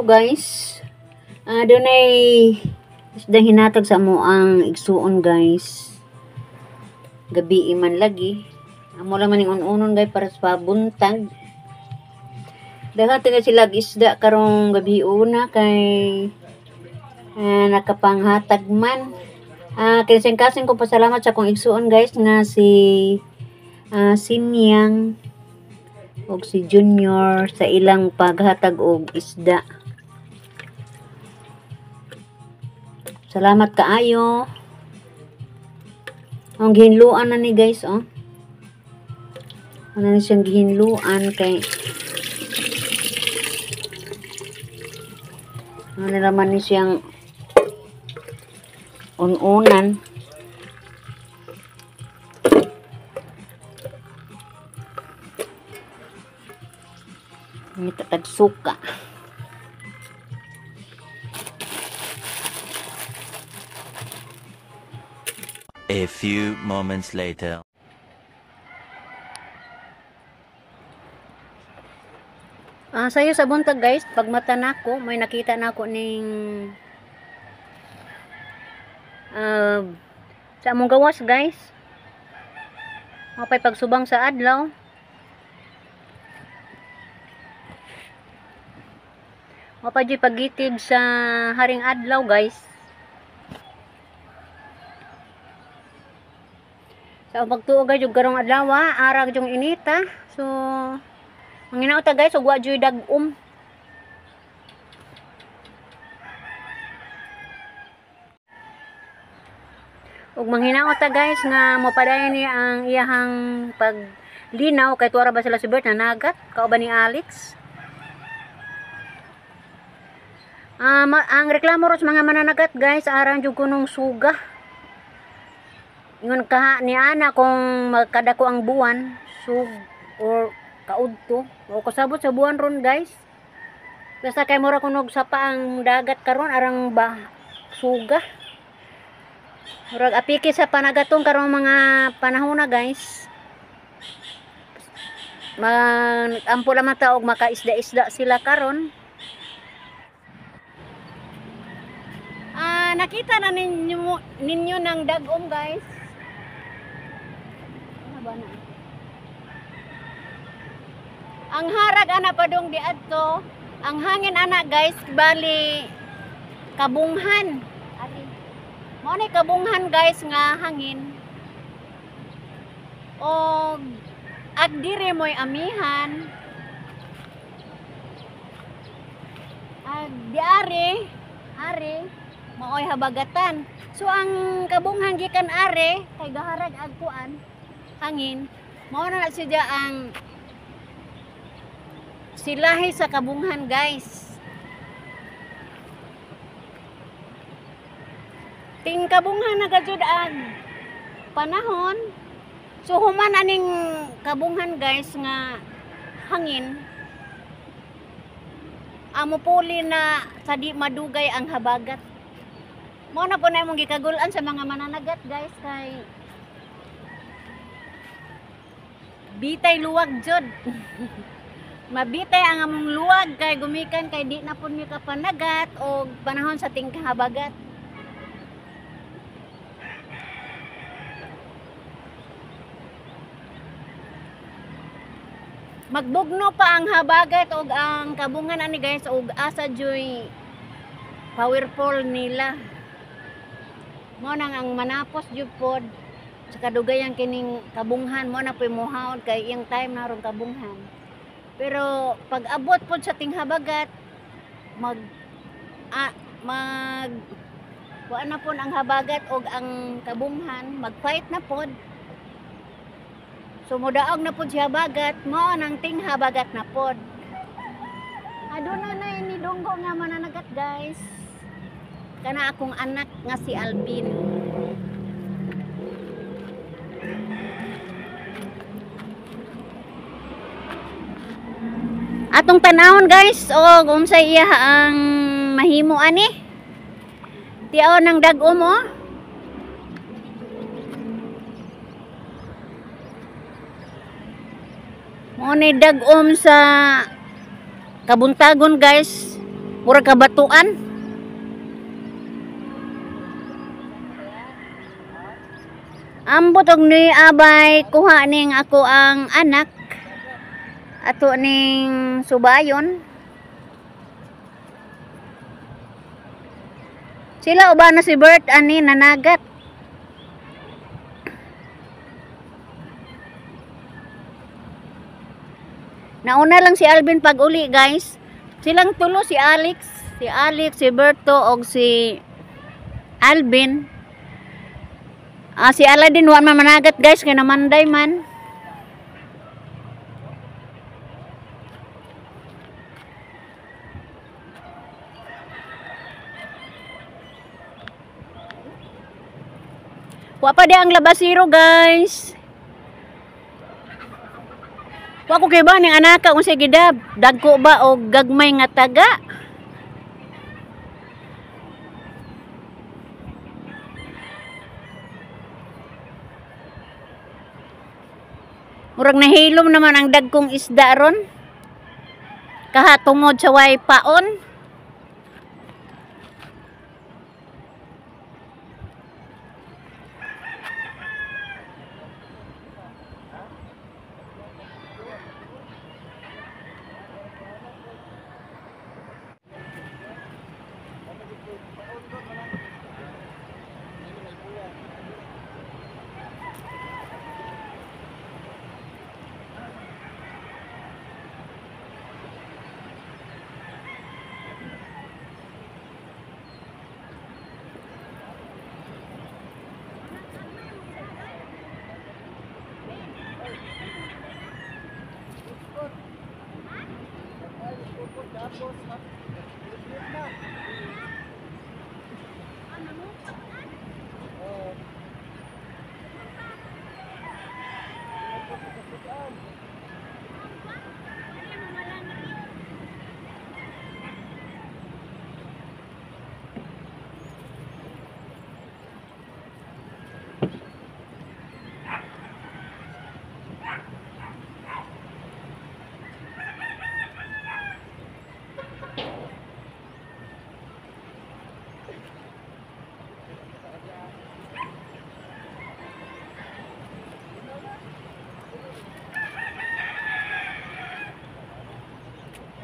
guys. Dunay isdang hinatag sa amo ang igsuon guys. Gabi man lagi. Amo lang maning un-unon guys para sa buntag. Daghan taga sila isda karong gabi una kay nakapanghatag man. Kasing-kasing ko pasalamat sa akong igsuon guys nga si Sinyang og si Junior sa ilang paghatag og isda. Salamat kaayo. Ang gihinluan na ni guys, oh. Ano na siyang gihinluan kay ano na naman ni siyang ununan. Ngita tag suka. A few moments later. Sayo sa buntag guys, pag mata nako, may nakita nako ning sa among gawas guys. Mapay pagsubang sa adlaw. Mapay jud pagitib sa haring adlaw guys. Sa pagtuo guys, yung karong adlaw, arag yung inita. So manginaw ta guys, ug wa juy dag-um. Ug manghinaot ta guys nga mopadayon ni ang iyahang paglinaw kay tuara ba sila si Bert na nagat kauban ni Alex. Ang reklamo ro sa mga mananagat guys, aran jud kunong suga. Ingon ka ni ana kung magkadako ang buwan, sug or kaudto o kasabot sa buwan ron guys. Basta kay mura kunog sapa ang dagat karon arang ba suga. Murag apiki sa panagatong karong mga panahon na guys. Ampo lamang ta og makaisda-isda sila karon. Nakita na ninyo ng dag-om guys. Ano ba na? Ang harag ana padung diadto, ang hangin ana guys bali kabunghan. Ali. Mao ni kabunghan guys nga hangin. Og ag diri moy amihan. Ag diari, ari maoy habagatan. So ang kabunghan gikan are kay gaharag ag kuan hangin, mao na siya ang silahi sa kabunghan guys. Ting kabunghan na gajud ang panahon. So human aning kabunghan guys nga hangin, amo puli na sa di madugay ang habagat. Mao na po na imong gikagul-an sa mga mananagat guys kay bitay luwag jud. Mabitay ang among luwag kay gumikan kay di na pud mi kapanagat og panahon sa tingkahabagat. Magbugno pa ang habagat og ang kabungan ani guys og asa joy powerful nila. Mao nang ang manapos jud pod sa kadugayan kining kabunghan, mo na po'y muhaon kay iyang time na ron kabunghan. Pero pag abot pod sa tinghabagat, mag wa na pod ang habagat og ang kabunghan, mag-fight na pod. So modaog na pod si habagat, mao nang tinghabagat na pod. Aduna na ini dunggo nga mananagat guys. Kana akong anak nga si Alvin. Atong tanawon guys, og unsay iya ang mahimo ani. Tiaw ng dag-om oh. Mo ni dag-om sa kabuntagon guys. Murag kabatuan. Ambot og ni abay kuha ning ako ang anak ato ning subayon. Sila uban na si Bert ani nanagat. Nauna lang si Alvin pag uli, guys. Silang tulo si Alex, si Berto og si Alvin. Si Aladdin wa man managat, guys, kay namanday man. Wa pa di ang labasiro, guys. Wa ko kay ba ning anaka kung sa gidab, dagko ba o gagmay nga taga? Murag nahilom naman ang dagkong isda ron. Kaha tungod sa way paon.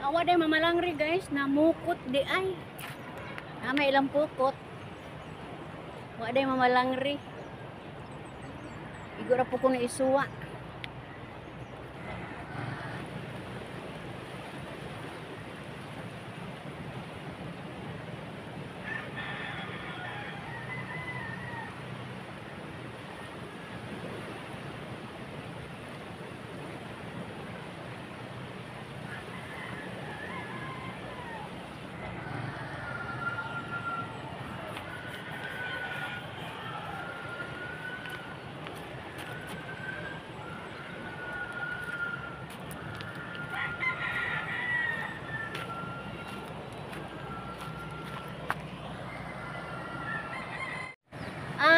Awa day mamalangri, guys, namukot di ay. Ah, may ilang pukot. Wa day mamalangri. Igo ra po ko na isuwa.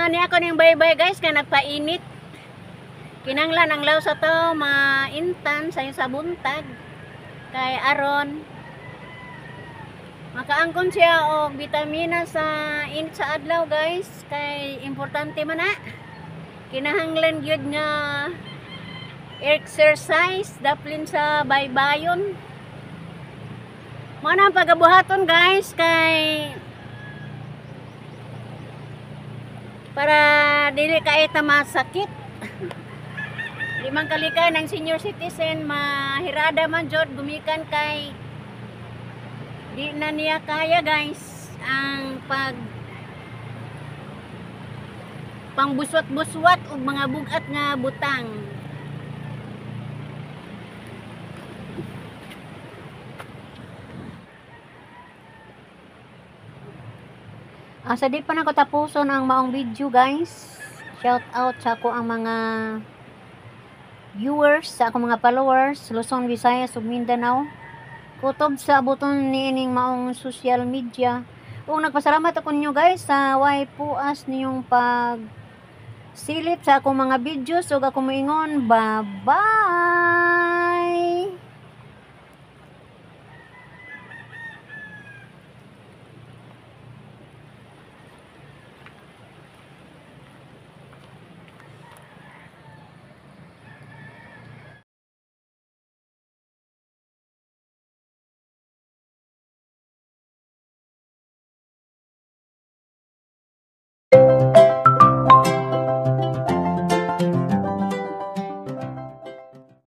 Ni ako ning baybay, guys, kay nagpainit. Kinanglan ang law sa to maintan sa sa buntag kay aron makaangkon siya og bitamina sa init sa adlaw, guys, kay importante man na. Kinahanglan gyud nga exercise daplin sa baybayon. Mao na ang pagabuhaton, guys, kay para dili kay ta masakit. Di man kalikay ng senior citizen, mahirada man jud gumikan kay di na niya kaya, guys, ang pag pangbuswat-buswat og mga bugat nga butang. Sa di pa na ko tapuson ang maong video, guys. Shout out sa ako ang mga viewers, sa akong mga followers, Luzon, Visayas ug Mindanao. Kutob sa abuton niining maong social media. Ug nagpasalamat ako ninyo, guys, sa way puas ninyong pag silip sa akong mga videos ug ako moingon, bye-bye.